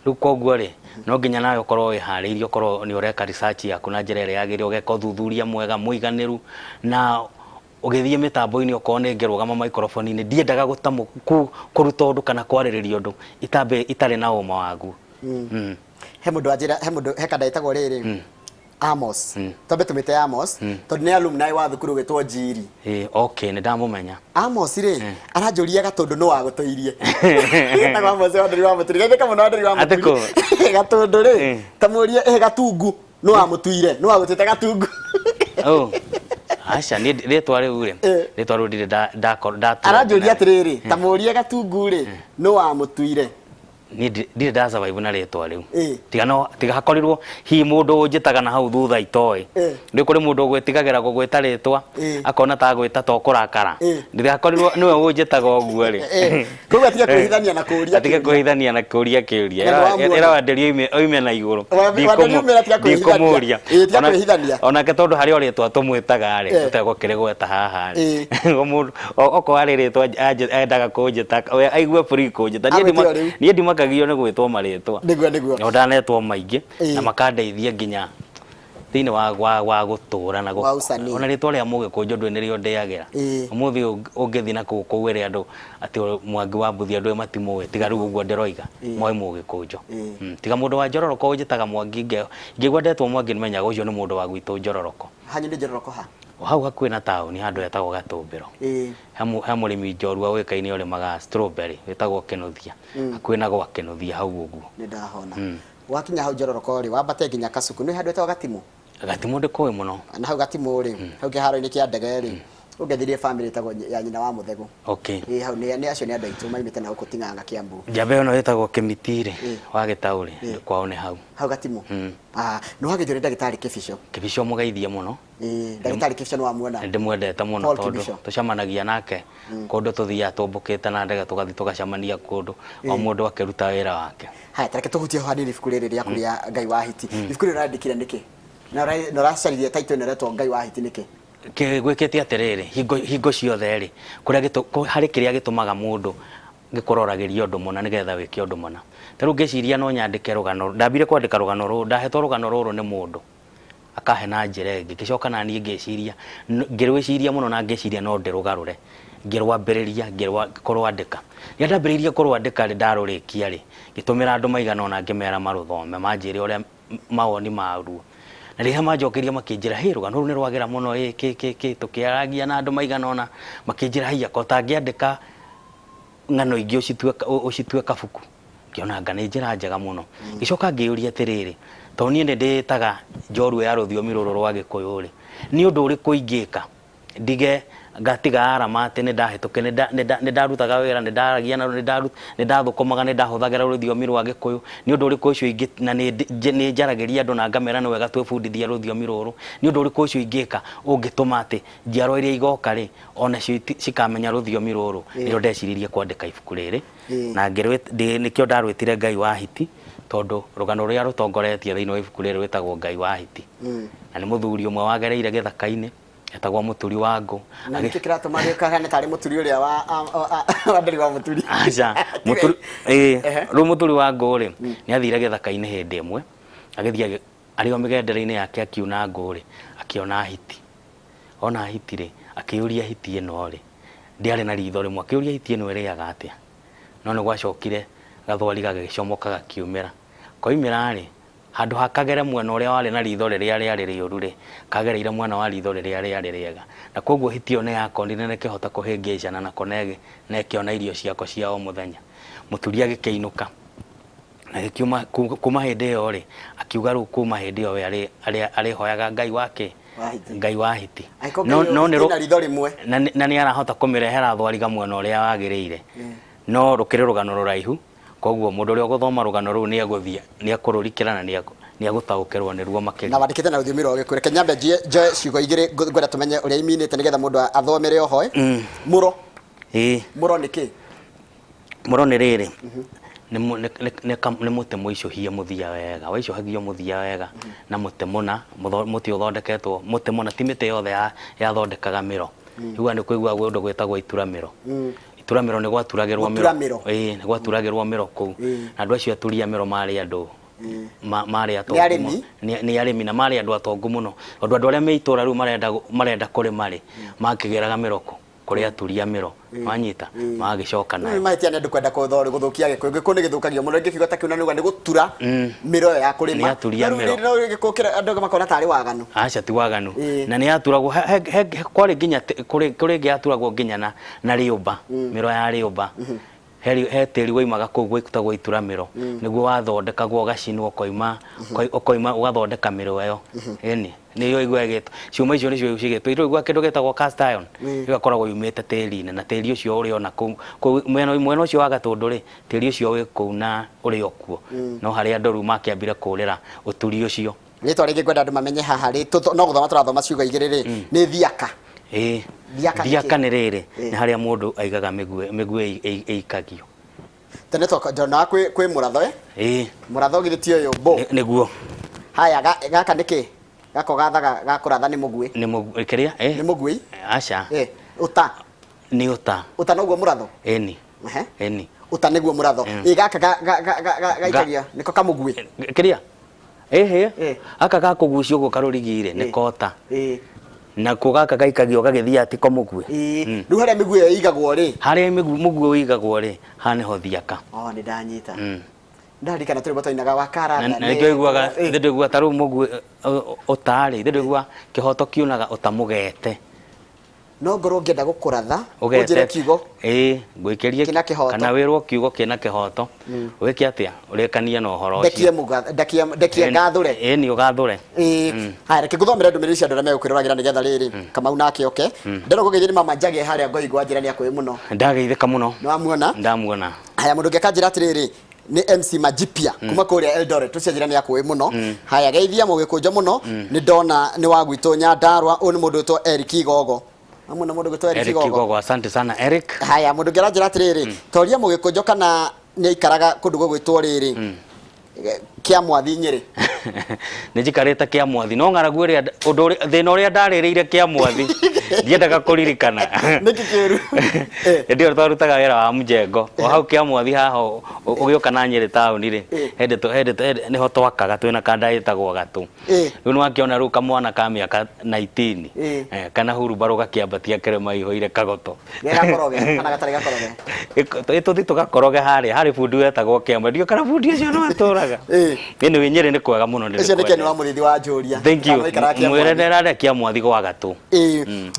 Rĩu koguo rĩ, no nginya nawe ũkorwo wĩharĩirie, ũkorwo nĩ ũreka research yaku na njĩra ĩrĩa yagĩrĩire, ũgeka ũthuthuria mwega mũiganĩru, na ũgĩthiĩ mĩtambo-inĩ, okorwo nĩ ngĩrũgama microphone-inĩ, ndiendaga gũtamũ kũruta ũndũ kana kwarĩrĩria ũndũ itarĩ na ũma waguo. He mũndũ wanjĩra, he mũndũ, he kanda ĩtagwo rĩrĩ Amos. Twambe tũmĩte Amos tondũ nĩ alumni wa thukuru gwĩtwo Njiri. Ĩĩ, okay, nĩ ndamũmenya. Amos rĩ, aranjũria Gatũndũ nũ wagũtũirie. Etagwo Amos Wanderi wa Mũturi. Geithĩka mũno Wanderi wa Atĩ Mũturi. kũ? Gatũndũ rĩ, ta mũrie ĩ Gatungu nũ wamũtuire, nũ wagũtuĩte Gatungu. Oh. Aca, niĩ rĩtwa rĩu rĩ, rĩtwa rĩu ndirĩ ndakorwo ndatura. Aranjũria atĩrĩrĩ, ta mũrie Gatungu rĩ, nũ wamũtuire. Niĩ ndirĩ nda survive na rĩtwa rĩu. Ĩ. Tiga no tiga hakorirwo hihi mũndũ ũnjĩtaga na hau thutha itoĩ. Ĩ. Nĩ kũrĩ mũndũ ũgwĩtigagĩra gũgwĩta rĩtwa Ĩ. akona ta agwĩta to kũrakara. Ĩ. Tiga hakorirwo nĩwe ũnjĩtaga ũguo rĩ. Ĩ. Koguo atige kwĩhithania na kũũria Atige kĩũria. kwĩhithania na kũũria kĩũria. Na nĩwamuona. Ĩra Wanderi oime na igũrũ. Wanderi oimĩra tiga kwĩhithania. Ndikũmũria. Ĩ, tiga kwĩhithania. Onake tondũ harĩ o rĩtwa tũmwĩtaga rĩ, Ĩ. tũtegũkĩrĩgweta haha rĩ. Ĩ. O mũndũ okorwo harĩ rĩtwa endaga kũnjĩta, we aigue free kũnjĩta. Niĩ Agwĩte o rĩu. Niĩ ndimakagio nĩ gwĩtwo marĩtwa. Nĩguo, nĩguo. No ndanetwo maingĩ Ĩ. na makandeithia nginya thĩinĩ wa gũtũra na Wa ũcanii. Ona rĩtwa rĩa Mũgĩkũnjũ ndũĩ nĩrĩo ndĩagĩra. Ĩ. Ũmũthĩ ũngĩthiĩ na kũu kũu wĩre andũ atĩ Mwangi wa Mbuthia andũ matimũĩ, tiga rĩu ũguo ndĩroiga, Ĩ. moĩ Mũgĩkũnjũ. Ĩ. Tiga mũndũ wa Njororoko ũnjĩtaga Mwangi ngĩigua ndetwo Mwangi nĩmenyaga ũcio nĩ mũndũ wa gwitũ Njororoko. Hanyu nĩ Njororoko ha? O hau hakuhĩ na taũni handũ hetagwo Gatũmbĩro. Ĩ. He mũrĩmi njorua ũĩkaine ũrĩmaga strawberry wĩtagwo Kĩnuthia. Hakuhĩ na gwa Kĩnuthia hau ũguo. Nĩ ndahona. Wakinya hau Njororoko rĩ, wambate nginya Kasuku, nĩ handũ hetagwo Gatimũ? Gatimũ ndĩkũĩ mũno. Na hau Gatimũ rĩ, hau kĩharo-inĩ kĩa ndege rĩ, ũngethirie family ĩtagwo ya nyina wa Mũthegũ. Okay. Ĩ hau nĩ acio nĩ andũ aitũ maimĩte na gũkũ Ting'ang'a Kiambu. Njamba ĩno ĩtagwo Kĩmiti rĩ, Ĩ. wa Gĩtaũ rĩ, Ĩ. kwao nĩ hau. Hau Gatimũ? Ah, nĩ wagethio nĩ ndagĩtarĩ Kĩbico. Kĩbico mũgeithie mũno. Ĩ, ndagĩtarĩ Kĩbico nĩ wamuona? Nĩ ndĩmwendete mũno Paul tondũ Kĩbico. tũcemanagia nake kũndũ tũthiaga tũmbũkĩte na ndege tũgathiĩ tũgacemania kũndũ o mũndũ akĩruta wĩra wake. Haya, ta reke tũhutie ho hanini ibuku rĩrĩ rĩaku rĩa Ngai wa Hiti. Ibuku rĩrĩ ũrandĩkire nĩkĩ? Na ũracaririe title ĩno ĩretwo Ngai wa Hiti nĩkĩ? Gwĩkĩte atĩrĩrĩ, hingo ciothe rĩ, kũrĩa harĩ kĩrĩa gĩtũmaga mũndũ gĩkũroragĩria ũndũ mũna nĩgetha wĩke ũndũ mũna. Ta rĩu ngĩciria no nyandĩke rũgano, ndambire kwandĩka rũgano rũrũ, ndahetwo rũgano rũrũ nĩ mũndũ akahe na njĩra ĩngĩ, ngĩcoka na niĩ ngĩciria, ngĩrwĩciria mũno na ngĩciria no ndĩrũgarũre, ngĩrwambĩrĩria kũrwandĩka. Rĩrĩa ndambĩrĩirie kũrwandĩka rĩ, ndarũrĩkia rĩ, ngĩtũmĩra andũ maigana ũna ngĩmera marũthome, manjĩre ũrĩa mawoni maruo. Na rĩrĩa manjokeirie makĩnjĩra, hĩ rũgano rũu nĩ rwagĩra mũno ĩ kĩ kĩ kĩ, tũkĩaragia na andũ maigana ũna, makĩnjĩra haiya ko ũtangĩandĩka ng'ano ingĩ ũcitue kabuku. Ngĩona anga nĩ njĩra njega mũno. Ngĩcoka ngĩyũria atĩrĩrĩ, tondũ niĩ nĩ ndĩĩtaga njorua ya rũthiomi rũrũ rwa Gĩkũyũ rĩ, nĩ ũndũ ũrĩkũ ingĩka ndige ngatiga arama atĩ nĩ ndahĩtũkire, nĩ ndarutaga wĩra, nĩ ndaragia na nĩ ndathũkũmaga, nĩ ndahũthagĩra rũthiomi rwa Gĩkũyũ, nĩ ũndũ ũrĩkũ ũcio ingĩ, na nĩ njaragĩria andũ na ngamera nĩ wega twĩbundithie rũthiomi rũrũ, nĩ ũndũ ũrĩkũ ũcio ingĩka ũngĩtũma atĩ njiarwa iria igoka rĩ, onacio cikamenya rũthiomi rũrũ. Nĩrĩo ndeciririe kwandĩka ibuku rĩrĩ. Na nĩkĩo ndarwĩtire Ngai wa Hiti, tondũ rũgano rũrĩa rũtongoretie thĩinĩ wa ibuku rĩrĩ rwĩtagwo Ngai wa Hiti. Na nĩ mũthuri ũmwe wagereire gĩthaka-inĩ, etagwo Mũturi wa Ngũ. Na nĩkĩ kĩratũma gĩkahane tarĩ Mũturi ũrĩa wa Wanderi wa Mũturi? Aca, Mũturi, ĩĩ, rĩu Mũturi wa Ngũ rĩ, nĩ athire gĩthaka-inĩ hĩndĩ ĩmwe, agĩthiĩ arĩ o mĩgendere-inĩ yake akiuna ngũ rĩ, akĩona hiti. Ona hiti rĩ, akĩyũria hiti ĩno rĩ, ndĩarĩ na ritho rĩmwe, akĩyũria hiti ĩno ĩrĩaga atĩa? No nĩ gwacokire gathwari gagĩcomoka gakiumĩra. Koimĩra rĩ, handũ ha kagere mwena ũrĩa warĩ na ritho rĩrĩa rĩarĩ rĩũru rĩ, kagereire mwena wa ritho rĩrĩa rĩarĩ rĩega. Na kwoguo hiti ĩyo nĩ yakonire na ĩkĩhota kũhĩngĩcana nako na ĩkĩona irio ciako cia o mũthenya. Mũturi agĩkĩinũka. Na gĩkiuma kuma hĩndĩ ĩyo rĩ, akiuga rĩu kuma hĩndĩ ĩyo we arĩhoyaga Ngai wa kĩ? Wa hiti. Ngai wa hiti. Angĩkorwo No, Ngai no nĩ ĩna ritho rĩmwe. Na nĩ arahota kũmĩrehera thwariga mwena ũrĩa wagĩrĩire. No rũkĩrĩ rũgano rũraihu, koguo mũndũ ũrĩa ũgũthoma rũgano rũu nĩ egũthiĩ, nĩ ekũrũrikĩra na nĩ egũtaũkĩrwo nĩruo makĩria. Na wandĩkĩte na rũthiomi rwa Gĩkũyũ. Reke nyambe njoe ciugo igĩrĩ ngwenda tũmenye ũrĩa iminĩte nĩgetha mũndũ athomere oho. Mũro. Ĩĩ. Mũro nĩ kĩ? Mũro nĩ rĩrĩ, nĩ mũtĩ mũicũhie mũthia wega, waicũhagio mũthia wega na mũtĩ mũna, mũtĩ ũthondeketwo, mũtĩ mũna, ti mĩtĩ yothe yathondekaga mĩro. Rĩu nĩ kũigua kũndũ gwĩtagwo ituramĩro. Ituramĩro nĩ gwaturagĩrwo mĩro. Gũturamĩro. Ĩĩ, nĩ gwaturagĩrwo mĩro kũu. Na andũ acio aturi a mĩro marĩ andũ marĩ atongu Nĩ arĩmi? mũno. Nĩ arĩmi na marĩ andũ atongu mũno. Tondũ andũ arĩa me itũra rĩu marenda kũrĩma rĩ, makĩgĩraga mĩro kũ? Kũrĩ aturi a mĩro, wanyita, magagĩcoka Rĩu nayo. Mahĩtia nĩ andũ kwenda gũthũkia Gĩkũyũ. Gĩkũyũ nĩ gĩthũkagio mũno. Rĩngĩ kiugo ta kĩu na nĩuga nĩ gũtura mĩro ĩyo ya kũrĩma. Nĩ aturi a No rĩu mĩro. No rĩu Gĩkũyũ kĩrĩa andũ makona tarĩ waganu. Aca, ti waganu. Na nĩ yaturagwo kwarĩ nginya kũrĩ ĩngĩ yaturagwo nginya na rĩũmba, mĩro ya rĩũmba. He tĩri waimaga kũu gwĩtagwo ituramĩro, nĩguo wathondekagwo ũgacinwo ũkoima, ũkoima ũgathondeka mĩro ĩyo. Ĩni nĩyo igua ĩgĩtwo ciũma icio nĩcio cigĩtwo irũigua kĩndũ gĩtagwo cast iron, ĩgakoragwo yumĩte tĩri-inĩ, na tĩri ũcio ũrĩ ona kũu kũu mwena ũcio wa Gatũndũ rĩ, tĩri ũcio wĩ kũu na ũrĩ o kuo, no harĩa andũ rĩu makĩambire kũrĩra ũturi ũcio. Rĩtwa rĩngĩ ngwenda andũ mamenye haha rĩ, no gũthoma tũrathoma ciugo igĩrĩ rĩ, nĩ thiaka. Ĩĩ. Thiaka nĩ Thiaka kĩ? Nĩ rĩrĩ, nĩ harĩa mũndũ aigaga mĩguĩ, mĩguĩ ĩikagio. Tene ndonaga kwĩ mũratho, eh? Ĩĩ. Mũratho githĩ ti ũyũ mbũ? Nĩguo. Haya, gaka nĩ kĩ? Gaka ũgathaga ga kũratha nĩ mũguĩ. Nĩ mũguĩ kĩrĩa? Ĩ. Nĩ mũguĩ? Aca. Ĩ, ũta. Nĩ ũta. Ũta noguo mũratho? Ĩni. Ehe. Ĩni. Ũta nĩguo mũratho. Ĩ, gaka gaikagia nĩko kamũguĩ. Kĩrĩa? Ĩhĩ. Gaka ga kũgucio ũguo karũrigi rĩ, nĩ kota. Nako gaka gaikagio gagĩthiĩ atĩ ko mũguĩ. Rĩu harĩa mĩguĩ ĩyo ĩigagwo rĩ? Harĩa mũguĩ ũigagwo rĩ, haha nĩho thiaka. Oh, nĩ ndanyita. Ndarikana tũrĩmbo twainaga wa karanga. Na nĩkĩo ũiguaga, ithe ndũiguaga ta rĩu mũguĩ ũta rĩ, ithe ndũiguaga kĩhoto kiunaga ũta mũgete. No ngorwo ngĩenda gũkũratha, ũnjĩre kiugo Ĩĩ, ngũikĩrie kĩna kĩhoto. Kana wĩrwo kiugo kĩna kĩhoto. Wĩke atĩa? Ũrĩkanie na ũhoro ũcio. Ndekie ndekie ndekie ngathũre. Ĩĩ, nĩ ũgathũre. Ĩĩ. Haya, reke ngũthomere ndũmĩrĩri cia andũ arĩa megũkwĩroragĩra nĩgetha rĩrĩ Kamau nake oke. Ndĩrona gũgeithio nĩ mama Njage harĩa Ngoingwa, njĩra nĩ akũĩ mũno. Ndageithĩka mũno. Nĩ wamuona? Ndamuona. Haya, mũndũ ũngĩ akanjĩra atĩrĩrĩ, nĩ MC Majipia kuma kũrĩa Eldoret, ũcio njĩra nĩ akũĩ mũno. Haya, geithia mũgĩkũnjo mũno, nĩ ndona nĩ wa gwitũ Nyandarua. Ũyũ nĩ mũndũ wĩtwo Eric Igogo. Amwe mũndũ wĩtwo Eric Eric Igogo. Igogo, asante sana Eric. Haya, mũndũ ũngĩ aranjĩra atĩrĩrĩ, toria mũgĩkũnjo kana nĩ aikaraga kũndũ gũgwĩtwo rĩrĩ kĩa Mwathi Nyĩrĩ. Nĩ njikarĩte kĩa Mwathi, no ng'aragu ĩrĩa ũndũ ũrĩa thĩna ũrĩa ndarĩrĩire kĩa Mwathi ndiendaga kũririkana. Nĩkĩ kĩũru? Hĩndĩ ĩyo twarutaga wĩra wa mjengo o hau kĩa Mwathi haha ũgĩũka na Nyĩrĩ taũni rĩ, hĩndĩ nĩho twakaga twĩna kanda ĩtagwo Gatũ. Rĩu nĩwakĩona rĩu kamwana ka mĩaka 19 kana hurumbarũ gakĩambatia kĩrĩma ihũire kagoto. Ge gakoroge kana gatarĩ gakoroge? Tũthiĩ tũgakoroge harĩa harĩ bundi wetagwo Kĩama, ndiũĩ kana bundi ũcio no atũraga. Anyway, Nyĩrĩ nĩ kwega mũno. Ũcio nĩ Ken wa Mũrĩithi wa Njũria. Thank you. Kana waikaraga kĩa Mwĩre Mwathi. nderarĩa kĩa Mwathi gwa Gatũ.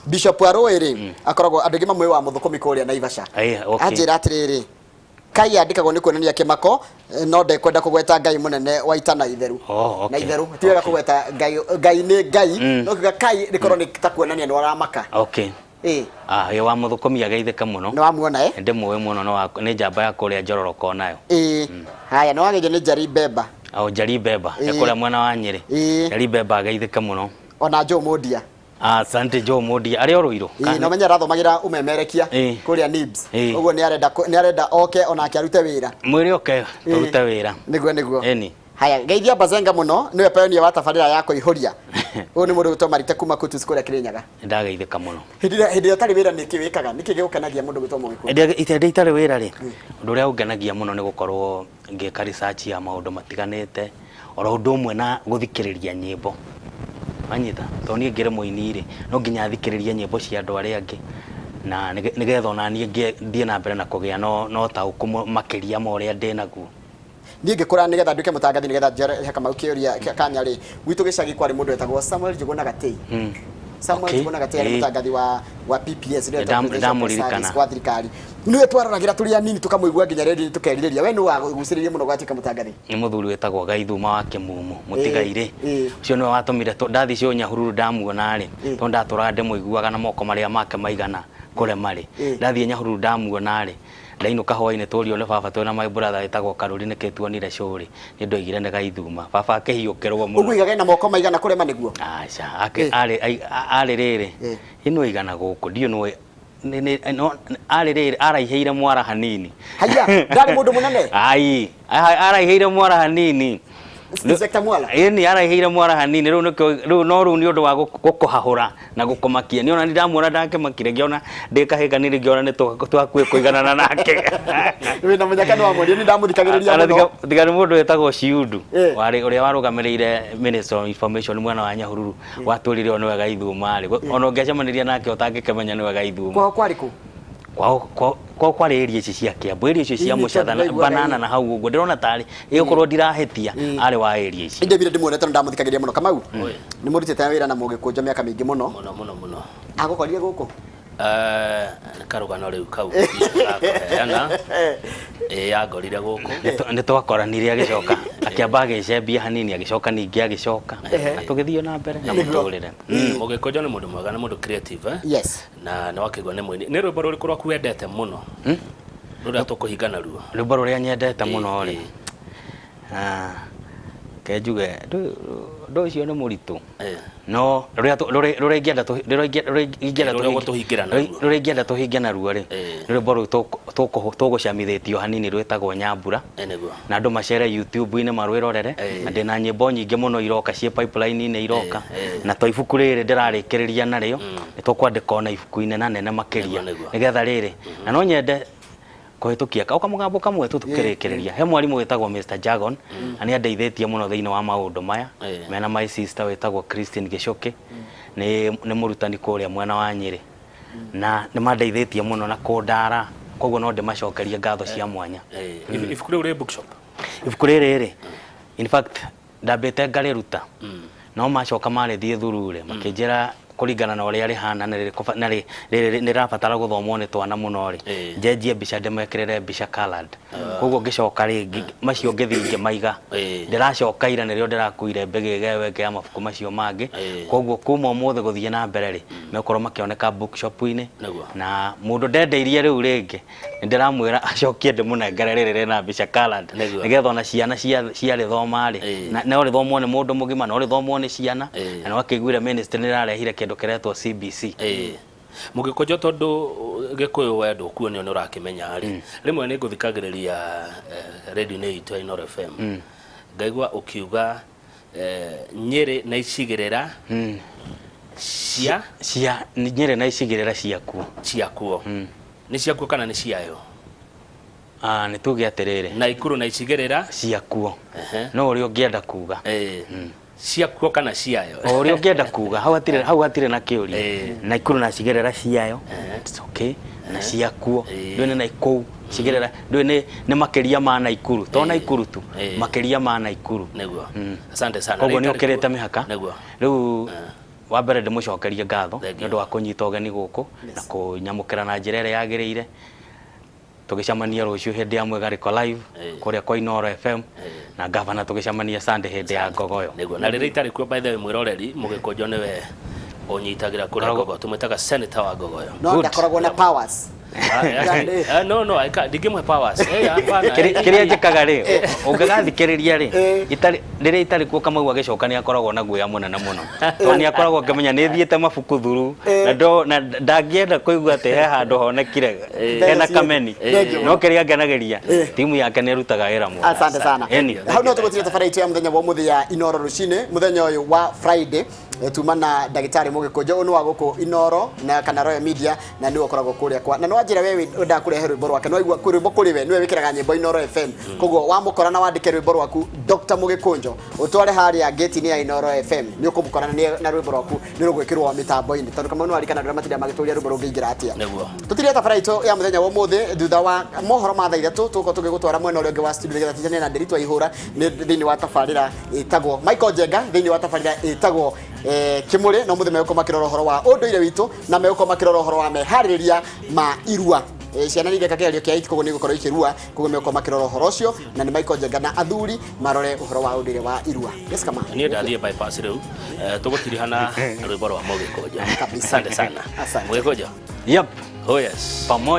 Bishop wa Rũĩ rĩ, akoragwo andũ aingĩ mamũĩ wa mũthũkũmi kũrĩa Naivasha. Anjĩra atĩrĩrĩ, Kai yandĩkagwo nĩ kuonania kĩmako, no ndekwenda kũgweta Ngai mũnene wa ita na itheru. Oh, okay. Na itheru ti wega kũgweta Ngai, Ngai nĩ Ngai, no kiuga Kai rĩkorwo nĩ ta kuonania nĩ waramaka. Ah, ĩ wa mũthũkũmi ageithĩke mũno. Nĩ wamuona, eh? Ndĩmũĩ mũno, nĩ njamba ya kũrĩa Njororoko nayo. Haya, nĩ wageithio nĩ Njari Bemba. O Njari Bemba, kũrĩa mwena wa Nyĩrĩ. Njari Bemba ageithĩke mũno. Ona Joe Mũndia. Asante Joe Mũndia, arĩ o Rũirũ. Ĩĩ, na ũmenye arathomagĩra ũmemerekia kũrĩa NIBS. Ũguo nĩ arenda nĩ arenda oke onake arute wĩra. Mwĩre oke tũrute wĩra. Nĩguo nĩguo. Ĩni. Haya, geithia Bazenga mũno, nĩwe pioneer wa tabarĩra ya kũihũria. Ũyũ nĩ mũndũ gwĩtwo Marite kuma Kutus kũrĩa Kĩrĩnyaga. Ndageithĩka mũno. Hĩndĩ ĩrĩa ũtarĩ wĩra nĩkĩ wĩkaga? Nĩkĩ gĩgũkenagia mũndũ gwĩtwo Mũgĩkũyũ? Hĩndĩ ĩrĩa itarĩ wĩra rĩ, ũndũ ũrĩa ũngenagia mũno nĩ gũkorwo ngĩka research ya maũndũ matiganĩte, oro ũndũ ũmwe na gũthikĩrĩria nyĩmbo. Wanyita? Tondũ niĩ ngĩrĩ mũini rĩ, no nginya thikĩrĩrie nyĩmbo cia andũ arĩa angĩ na nĩgetha ona niĩ thiĩ na mbere na kũgĩa na ũtaũku makĩria ma ũrĩa ndĩnaguo. Niĩ ngĩkũra nĩgetha nduĩke mũtangathi nĩgetha njoe Kamau kĩũria kanya rĩ, gwitũ gĩcagi kwarĩ mũndũ wetagwo Samuel Njũgũna Gatĩi. Samuel Njũgũna Gatĩi arĩ mũtangathi wa PPS, nĩwe Presidential Press Ndamũririkana. Service wa thirikari. Nĩwe twaroragĩra tũrĩ anini tũkamũigua nginya rĩndiũ-inĩ tũkerirĩria. We nũ wagũgucĩrĩirie mũno ũgatuĩka mũtangathi? Nĩ mũthuri wĩtagwo Gaithuma wa Kĩmumu, mũtigairĩ. Ũcio nĩwe watũmire ndathiĩ cio Nyahururu ndamuona rĩ, tondũ ndatũraga ndĩmũiguaga na moko marĩa make maigana kũrema rĩ, ndathiĩ Nyahururu ndamuona rĩ, ndainũka hwainĩ tũrio nĩ baba twĩna my brother wĩtagwo Karũri nĩkĩ tuonire show rĩ, niĩ ndoigire nĩ Gaithuma. Baba akĩhiũkĩrwo mũno. Ũguo aigage na moko maigana kũrema nĩguo? Aca, arĩ arĩ rĩrĩ, ĩno ĩigana gũkũ, ndiũĩ nũ no arĩ rĩrĩ, araihĩire mwara hanini. Haiya, ndarĩ mũndũ mũnene? Ai, araihĩire mwara hanini. Inspector Mwala. Ĩni araihĩire mwara hanini rĩu nĩkĩo rĩu no rĩu nĩ ũndũ wa gũkũhahũra na gũkũmakia nĩ ona nĩ ndamuona ndakĩmakire ngĩona ndĩ kahĩka nĩ ngĩona nĩ twakuĩ kũiganana nake. Wĩna mũnyaka nĩ wamwendire, nĩ ndamuthikagĩrĩria mũno. Tiga nĩ mũndũ wĩtagwo Ciundu Eh. warĩ ũrĩa warũgamĩrĩire Minister of Information mwena wa Nyahururu watũrire o nĩwe Gaithuma rĩ, ona ũngĩacemanirie nake ũtangĩkĩmenya nĩwe Gaithuma. Kwao kwarĩ kũ? Kwao kwarĩ area ici cia Kiambu, area icio cia Ĩĩ, Mũcatha na tondũ ndaiguaga Banana ĩĩ. na hau ũguo ndĩrona tarĩ ĩgũkorwo ndirahĩtia arĩ wa area icio. Ndĩbire ndĩmuonete na ndamuthikagĩrĩria mũno. Kamau, nĩ mũrutĩte wĩra na Mũgĩkũnjo mĩaka mĩingĩ mũno. Mũno mũno mũno. Agũkorire gũkũ? Nĩ karũgano rĩu kau gakũheana. Ĩĩ, yangorire gũkũ. Nĩ twakoranire agĩcoka akĩamba agĩcembia hanini agĩcoka ningĩ agĩcoka na tũgĩthiĩ na mbere na mũtũrĩre. Mũgĩkũnjo nĩ mũndũ mwega, nĩ mũndũ creative, eh? Yes. Na nĩ wakĩigua nĩ mũini. Nĩ rwĩmbo rũrĩkũ rwaku wendete mũno rũrĩa tũkũhinga naruo? Rwĩmbo rũrĩa nyendete mũno rĩ, ke njuge ũndũ ũcio nĩ mũritũ, no rũrĩa rũrĩa ingĩenda Rũrĩa ũgũtũhingĩra naruo. Rũrĩa ingĩenda tũhinge naruo rĩ, nĩ rwĩmbo rũu tũgũcamithĩtio hanini rwĩtagwo Nyambura. Nĩguo. Na andũ macere YouTube-inĩ marwĩrorere, na ndĩna nyĩmbo nyingĩ mũno iroka ciĩ pipeline-inĩ iroka, na to ibuku rĩrĩ ndĩrarĩkĩrĩria narĩo, nĩ tũkwandĩka ona ibuku-inĩ na nene makĩria, nĩgetha rĩrĩ, na no nyende kũhĩtũkia o kamũgambo kamwe tu tũkĩrĩkĩrĩria. He mwarimũ wĩtagwo Mr Jagon, na nĩ andeithĩtie mũno thĩinĩ wa maũndũ maya, mena my sister wĩtagwo Christine Gĩcũkĩ, nĩ mũrutani kũrĩa mwena wa Nyĩrĩ, na nĩ mandeithĩtie mũno na kũndara, koguo no ndĩmacokerie ngatho cia mwanya. Ibuku rĩu rĩ bookshop? Ibuku rĩrĩ rĩ, in fact ndambĩte ngarĩruta, no macoka marĩthiĩ thuru rĩ, makĩnjĩra kũringana na ũrĩa rĩhana na rĩrĩ nĩrĩrabatara gũthomwo nĩ twana mũno rĩ, njenjie mbica ndĩmekĩrĩre mbica colored. Koguo ngĩcoka rĩngĩ macio ngĩthiĩ ngĩmaiga, ndĩracoka ira nĩrĩo ndĩrakuire mbĩgĩga ĩyo ĩngĩ ya mabuku macio mangĩ. Koguo kuma ũmũthĩ gũthiĩ na mbere rĩ, megũkorwo makĩoneka bookshop-inĩ, na mũndũ ndendeirie rĩu rĩngĩ nĩndĩramwĩra acokie ndĩmũnengere rĩrĩ rĩna mbica colored, nĩgetha ona ciana ciarĩthoma rĩ, no rĩthomwo nĩ mũndũ mũgima, no rĩthomwo nĩ ciana, na nĩwakĩiguire ministry nĩrarehire kĩndũ kĩretwo CBC. Mũgĩkũnjo tondũ Gĩkũyũ we ndũkuonio nĩ ũrakĩmenya rĩ, rĩmwe nĩ ngũthikagĩrĩria radio-inĩ itũ ya Inooro FM, ngaigua ũkiuga Nyĩrĩ na icigĩrĩra cia cia Nyĩrĩ na icigĩrĩra ciakuo. Ciakuo. Nĩ ciakuo kana nĩ ciayo? Nĩ tuge atĩrĩrĩ, Naikuru na icigĩrĩra ciakuo. No ũrĩa ũngĩenda kuga. Ciakuo kana ciayo? O ũrĩa ũngĩenda kuga, hau hatirĩ, hau hatirĩ na kĩũria. Naikuru na icigĩrĩra ciayo, it's okay, na ciakuo. Ndũĩ nĩ Naikuru, icigĩrĩra, ndũĩ nĩ makĩria ma Naikuru, to Naikuru tu, makĩria ma Naikuru. Nĩguo. Asante sana. Koguo nĩ ũkĩrĩte mĩhaka. Nĩguo. Rĩu wa mbere ndĩmũcokerie ngatho nĩ ũndũ wa kũnyita ũgeni gũkũ na kũnyamũkĩra na njĩra ĩrĩa yagĩrĩire. Tũgĩcemania rũciũ hĩndĩ ya Mwĩgarĩko live kũrĩa kwa Inooro FM, na gavana tũgĩcemania Sunday hĩndĩ ya Ngogoyo. Nĩguo. Na rĩrĩa itarĩ kuo, by the way, mwĩroreri, Mũgĩkũnjo nĩwe ũnyitagĩra kũrĩa Ngogoyo, tũmwĩtaga senator wa Ngogoyo. No ndakoragwo na powers. No no ndingĩmũhe powers. Hapana. Kĩrĩa njĩkaga rĩ, ũngĩgathikĩrĩria rĩ, rĩrĩa itarĩ kuo Kamau agĩcoka nĩ akoragwo na guoya mũnene mũno, tondũ nĩ akoragwo akĩmenya nĩ thiĩte mabuku thuru, na ndangĩenda kũigua atĩ he handũ honekire hena kameni. No kĩrĩa ngenagĩria, timu yake nĩ ĩrutaga wĩra mwega. Asante sana. Hau no tũgũtiria tabarĩra itũ ya mũthenya wa ũmũthĩ ya Inooro rũcinĩ, mũthenya ũyũ wa Friday. Tuma na ndagĩtarĩ Mũgĩkũnjo ũyũ nĩ wa gũkũ Inooro na kana Royal Media, na nĩwe ũkoragwo kũrĩa kwa, na no anjĩra we wendaga kũrehe rwĩmbo rwake, no aigua rwĩmbo kũrĩ we nĩwe wĩkĩraga nyĩmbo Inooro FM. Koguo wamũkora na wandĩke rwĩmbo rwaku Dr. Mũgĩkũnjo ũtware harĩa gate-inĩ ya Inooro FM, nĩ ũkũmũkora na rwĩmbo rwaku nĩ rũgwĩkĩrwo mĩtambo-inĩ, tondũ Kamau nĩ warikana andũ arĩa matindaga magĩtũria rwĩmbo rũngĩingĩra atĩa. Nĩguo. Tũtirie tabarĩra itũ ya mũthenya wa ũmũthĩ. Thutha wa mohoro ma thaa 3 tũgũkorwo tũgĩgũtwara mwena ũrĩa ũngĩ wa studio nĩgetha tũcemanie na Nderitu Waihũra thĩinĩ wa tabarĩra ĩtagwo Michael Njenga, thĩinĩ wa tabarĩra ĩtagwo Kĩmũrĩ, na ũmũthĩ megũkorwo makĩrora ũhoro wa ũndũire witũ, na megũkorwo makĩrora ũhoro wa meharĩrĩria ma irua. Ciana nĩ igeka kĩgerio kĩa 8, koguo nĩ igũkorwo ikĩrua, koguo megũkorwo makĩrora ũhoro ũcio, na nĩ Michael Njenga na athuri marore ũhoro wa ũndũire wa irua. Yes, kama. Niĩ ndathiĩ bypass rĩu, tũgũtirihana rwĩmbo rwa Mũgĩkũnjo. Kabisa. Asante sana. Asante. Mũgĩkũnjo. Yep. Oh yes. Pamoja.